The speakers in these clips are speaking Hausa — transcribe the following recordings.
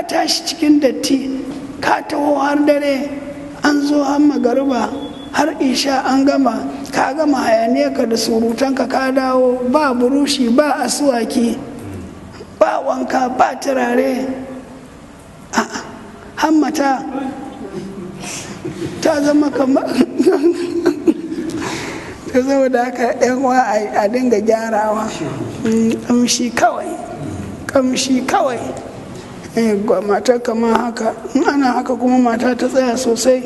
Ka tashi cikin datti, ka taho har dare, an zo har magariba, har isha an gama, ka gama hayaniyarka da surutanka, ka dawo ba burushi, ba asuwaki, ba wanka, ba turare. Hammata ta zama kamar ta. Saboda haka, yan uwa, a dinga gyarawa. Kamshi kawai, kamshi kawai. Mata kama haka, in ana haka kuma mata ta tsaya sosai,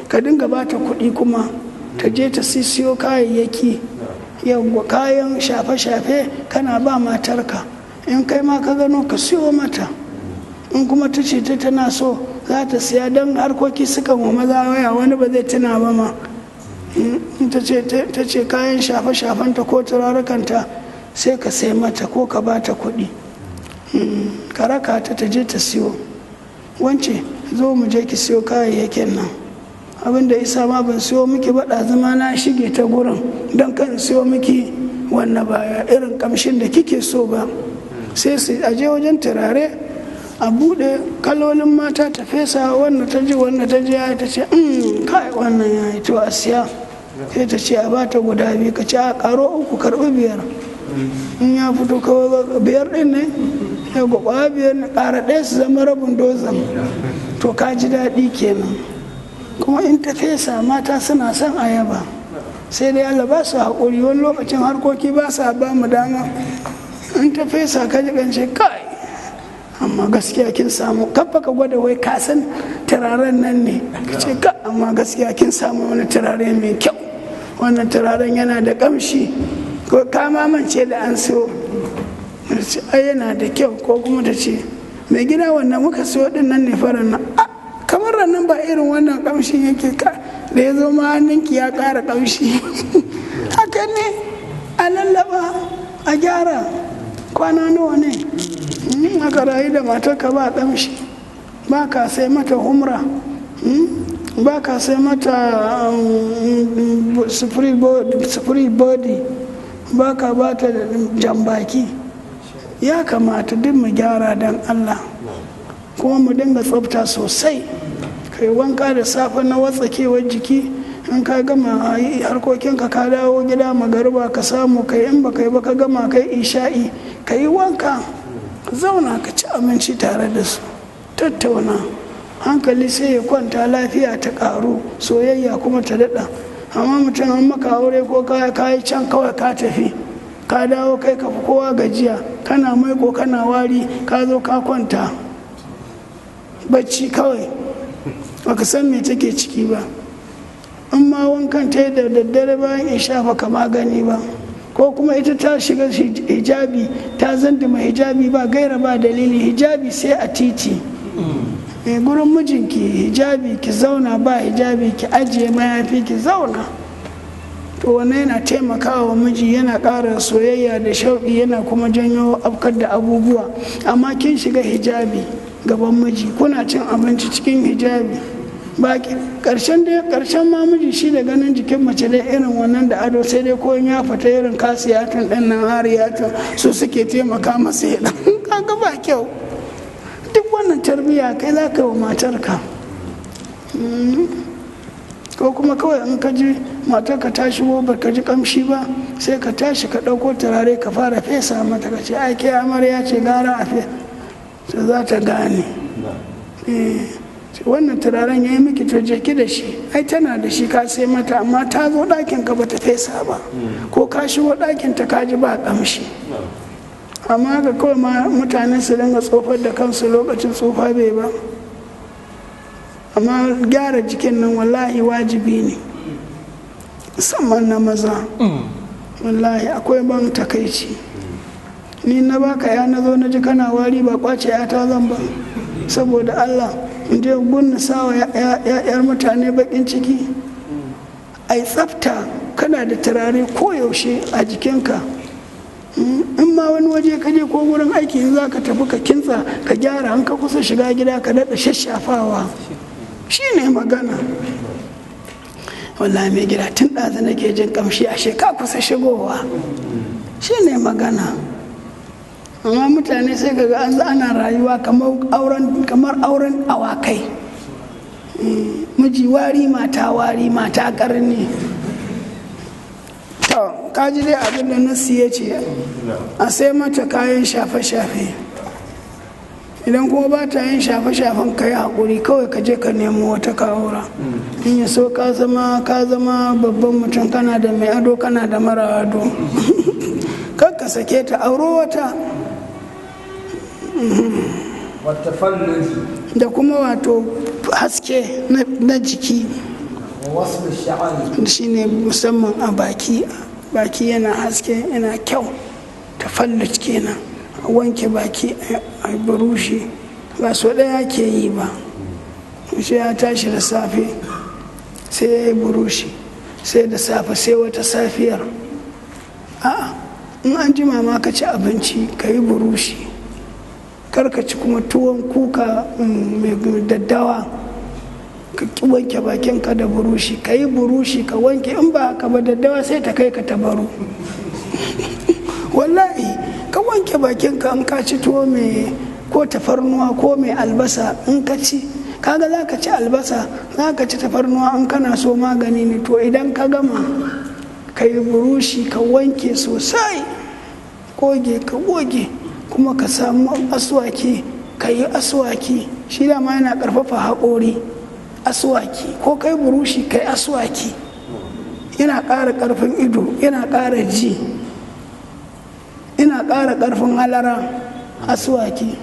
ka dinga ba ta kuɗi kuma ta je ta siyo kayayyaki, yawwa, kayan shafe-shafe kana ba matarka. In kai ma ka gano, ka siyo mata. In kuma ta ce ta tana so, za ta siya, don harkoki sukan wa maza waya, wani ba zai tuna ba ma. In ta ce kayan shafe-shafenta ko turarukanta, sai ka sai mata ko ka ba ta kuɗi, ka raka ta ta je ta siyo. "Wance, zo mu je ki siyo kayayyakin nan. Abinda isa ma ban siyo miki ba, zama na shige ta gurin don kan siyo miki wannan baya irin kamshin da kike so ba." Sai su aje wajen turare, a bude kalolin, mata ta fesa. Wannan ta ji, wannan ta ji, ya ta ce, "Kai, wannan ya yi." To, a siya. Sai ta ce a bata guda biyu, ka ce a karo uku, karbi biyar. In ya fito kawai biyar din ne ya gwaba biyar ne, ƙara ɗaya su zama rabin dozan. To, ka ji daɗi kenan. Kuma in ta fesa, mata suna son ayaba, sai dai Allah ba su haƙuri, wani lokacin harkoki ba sa ba mu dama. In ta fesa, ka ji kance, "Kai, amma gaskiya kin samu." Kafa ka gwada wai ka san turaren nan ne, ka ce, "Ka, amma gaskiya kin samu wani turare mai kyau, wannan turaren yana da kamshi." Ko ka mamance da an siyo, ai yana da kyau. Ko kuma ta ce, "Mai gida, wannan muka siyo din nan ne faran nan, kamar nan ba irin wannan kamshin yake ka da ya zo ma hannunki ya ƙara kamshi." Haka ne, a lallaba a gyara. Kwana nawa ne in aka rayu da matarka ba kamshi? Ba ka sai mata humra, ba ka sai mata spray body, ba ka ba ta jambaki. Ya kamata duk mu gyara don Allah, kuma mu dinga tsafta sosai. Kai wanka da safe na watsakewar jiki. In ka gama harkokinka, ka dawo gida magariba, ka samu kai. In ba kai ba, ka gama kai isha'i, ka yi wanka, zauna ka ci abinci tare da su, tattauna, hankali sai ya kwanta, lafiya ta karu, soyayya kuma ta daɗa. Amma mutum an maka aure ko kaya kayi can kawai, ka tafi, ka dawo, kai ka fi kowa gajiya, kana maiko, kana wari, ka zo ka kwanta bacci kawai, baka san me take ciki ba. In ma wankan ta da daddare bayan isha, baka magani ba. Ko kuma ita ta shiga hijabi, ta zanduma hijabi ba gaira ba dalili. Hijabi sai a titi. Gurin mijinki hijabi, ki zauna ba hijabi, ki ajiye mayafi ki zauna. To, wannan yana taimakawa miji, yana ƙara soyayya da shauƙi, yana kuma janyo afkar da abubuwa. Amma kin shiga hijabi gaban miji, kuna cin abinci cikin hijabi, ba karshen dai karshen ma miji shi da ganin jikin mace dai irin wannan da ado, sai dai ko ya fita irin kasiyatun ɗin nan, ariyatun, su suke taimaka masa ya kaga ba kyau. Duk wannan tarbiyya kai za ka yi wa matarka. Ko kuma kawai in ka ji matarka ta shigo, ba ka ji kamshi ba, sai ka tashi ka ɗauko turare ka fara fesa mata, ka ce, "Ai ke amarya ce, gara a fe." Za ta gane wannan turaren ya yi miki. To, je ki da shi, ai tana da shi, ka sai mata, amma ta zo ɗakin ka bata fesa ba, ko ka shigo ɗakin ta ka ji ba kamshi. Amma ga kawai ma mutane su dinga tsofar da kansu lokacin tsufa bai ba. Amma gyara jikin nan wallahi wajibi ne, musamman na maza. Wallahi akwai ban takaici. Ni na baka ya na zo na ji kana wari, ba kwace ya ta zan ba. Saboda Allah, in je gunna sawa yar mutane bakin ciki. Ai tsafta, kana da turare koyaushe a jikinka. In ma wani waje ka je ko wurin aiki, in za ka tafi, ka kintsa, ka gyara. An ka kusa shiga gida, ka daɗa shashafawa. Shi ne magana. "Wallahi mai gida, tun ɗazu nake jin kamshi, ashe ka kusa shigowa." Shi ne magana. Amma mutane sai kaga an ana rayuwa kamar auren awakai. Miji wari, mata wari, mata karni. To, kaji dai abin da nasi ya ce, a sai mata kayan shafe-shafe. Idan kuma ba ta yin shafe-shafen, ka yi haƙuri kawai, ka je ka nemo wata kawura. In ya so ka zama babban mutum, kana da mai ado, kana da mara ado. Kar ka sake ta, auro wata. والتفلج. Da kuma wato haske na jiki. ووصل الشعر. Shine musamman a baki, baki yana haske, yana kyau. Tafalluj kenan, a wanke baki, a burushi. Ba so ɗaya ke yi ba. Shi ya tashi da safe sai ya yi burushi, sai da safe, sai wata safiyar. A'a, in an jima ma ka ci abinci, ka yi burushi. Kar ka ci kuma tuwon kuka mai daddawa ka ki wanke bakinka da burushi. Ka yi burushi, ka wanke. In ba haka ba, daddawa sai ta kai ka tabaru wallahi. Ka wanke bakinka in ka ci tuwo mai ko tafarnuwa ko mai albasa. In ka ci, kaga za ka ci albasa, za ka ci tafarnuwa in kana so, magani ne. To, idan ka gama, ka yi burushi, ka wanke sosai, goge, ka goge, kuma ka samu aswaki, ka yi aswaki. Shi dama yana karfafa haƙori, aswaki. Ko kai burushi, kai aswaki, yana ƙara ƙarfin ido, yana ƙara ji, yana ƙara ƙarfin halara. Aswaki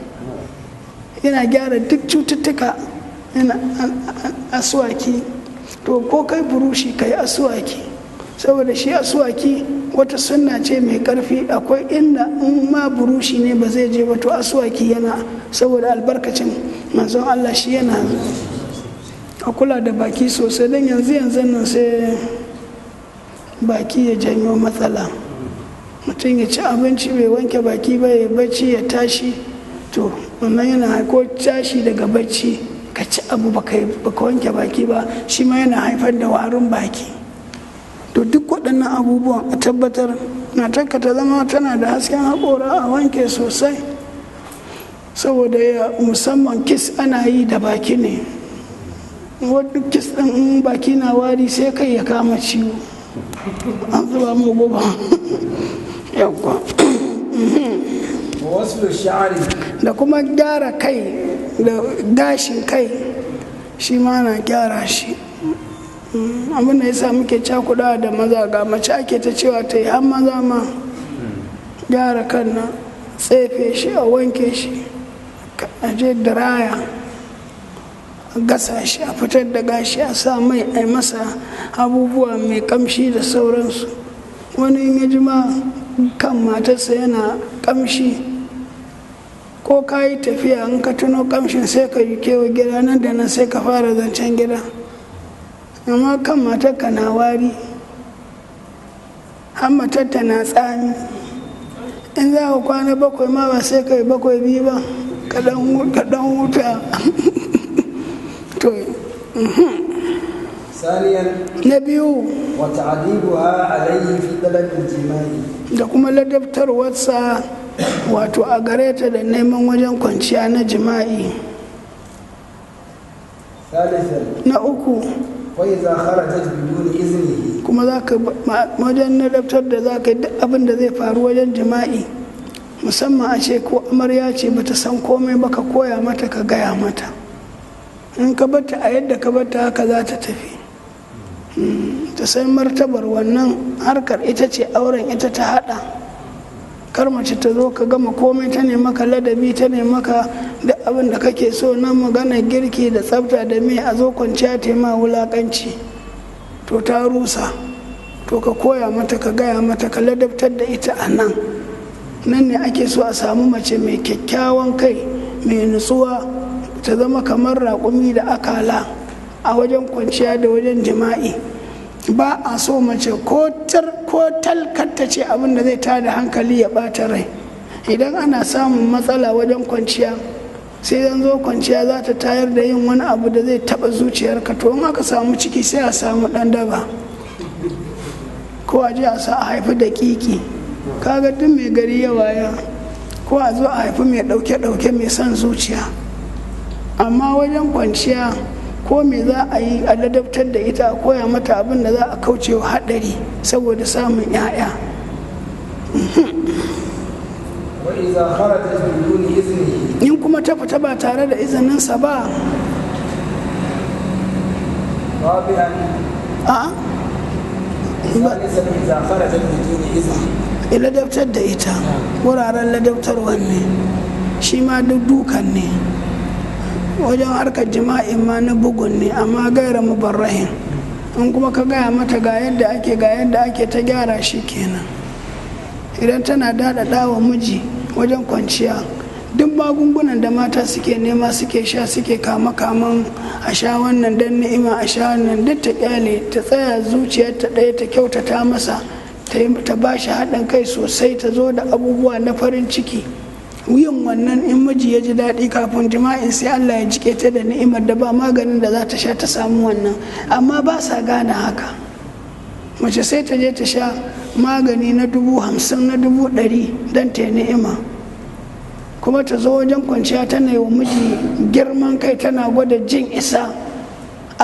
yana gyara duk cututtuka, yana aswaki. To, ko kai burushi, kai aswaki, saboda shi aswaki wata sunna ce mai karfi. Akwai inda in ma burushi ne ba zai je ba, to aswaki yana, saboda albarkacin manzon Allah, shi yana. A kula da baki sosai, don yanzu yanzu nan sai baki ya janyo matsala. Mutum ya ci abinci bai wanke baki ba, ya bacci, ya tashi. To, wannan yana ko tashi daga bacci ka ci abu baka wanke baki ba, shi ma yana haifar da warin baki. To, duk waɗannan abubuwan a tabbatar matarka ta zama tana da hasken haƙora, a wanke sosai, saboda ya musamman kiss ana yi da baki ne. Wani kiss ɗin, in baki na wari, sai kai ya kama ciwo, an zuba mu guba. Yawwa. ووصل الشعر. Da kuma gyara kai da gashin kai, shi ma na gyara shi. Abin da yasa muke cakuɗa da maza, ga mace ake ta cewa ta yi, har maza ma gyara kan nan, tsefe shi, a wanke shi, a je dryer a gasa shi, a fitar da gashi, a sa mai, a yi masa abubuwa mai kamshi da sauransu. Wani in ya ji ma kan matarsa yana kamshi, ko ka yi tafiya, in ka tuno kamshin sai ka yi kewa gida nan da nan, sai ka fara zancen gida. Amma kan matarka na wari, har matarta na tsami, in za ka kwana 7 ma ba sai ka yi 7 biyu ba, ka dan huta. To. ثانيا. Na biyu. وتعذيبها عليه في طلب الجماع. Da kuma ladabtarwarsa wato a gare ta da neman wajen kwanciya na jima'i. ثالثا. Na uku. وإذا خرجت بدون إذنه. Kuma za ka wajen ladabtar da za ka yi duk abin da zai faru wajen jima'i, musamman a ce ko amarya ce bata san komai ba, ka koya mata, ka gaya mata. In ka bata a yadda ka bata haka za ta tafi. Ta san martabar wannan harkar, ita ce auren, ita ta hada. Kar mace ta zo ka gama komai, ta ne maka ladabi, ta ne maka duk abin da kake so na magana girki da tsafta da mai, a zo kwanciya ta ma wulakanci, to ta rusa. To, ka koya mata, ka gaya mata, ka ladabtar da ita. A nan nan ne ake so a samu mace mai kyakkyawan kai, mai nutsuwa, ta zama kamar raƙumi da akala a wajen kwanciya da wajen jima'i. Ba a so mace ko ko talkata ce abin da zai tada hankali ya ɓata rai. Idan ana samun matsala wajen kwanciya, sai zan zo kwanciya za ta tayar da yin wani abu da zai taɓa zuciyarka, to in aka samu ciki sai a samu ɗan daba, ko a je a sa a haifi da kiki. Kaga duk mai gari ya waya ko Ko a zo a haifi mai ɗauke-ɗauke, mai son zuciya. Amma wajen kwanciya, ko me za a yi, a ladabtar da ita, a koya mata abin da za a kauce wa haɗari saboda samun 'ya'ya. وإذا خرجت بدون إذنه. In kuma ta fita ba tare da izininsa ba. رابعا. A ثالثا، إذا خرجت بدون إذنه. Ladabtar da ita, wuraren ladabtarwan ne, shi ma duk dukan ne, wajen harkar jima'in ma na bugun ne, amma gaira mubarrahin. In kuma ka gaya mata ga yadda ake, ga yadda ake, ta gyara, shi kenan. Idan tana daɗaɗa wa miji wajen kwanciya, duk magungunan da mata suke nema, suke sha, suke kama kaman a sha wannan don ni'ima, a sha wannan, duk ta kyale, ta tsaya zuciyarta ɗaya, ta kyautata masa, ta ba shi haɗin kai sosai, ta zo da abubuwa na farin ciki. Yin wannan, in miji ya ji daɗi kafin jima'in, sai Allah ya jike ta da ni'imar da ba maganin da za ta sha ta samu wannan. Amma ba sa gane haka. Mace sai ta je ta sha magani na 50,000, na 100,000 don ta yi ni'ima, kuma ta zo wajen kwanciya tana yi wa miji girman kai, tana gwada jin isa.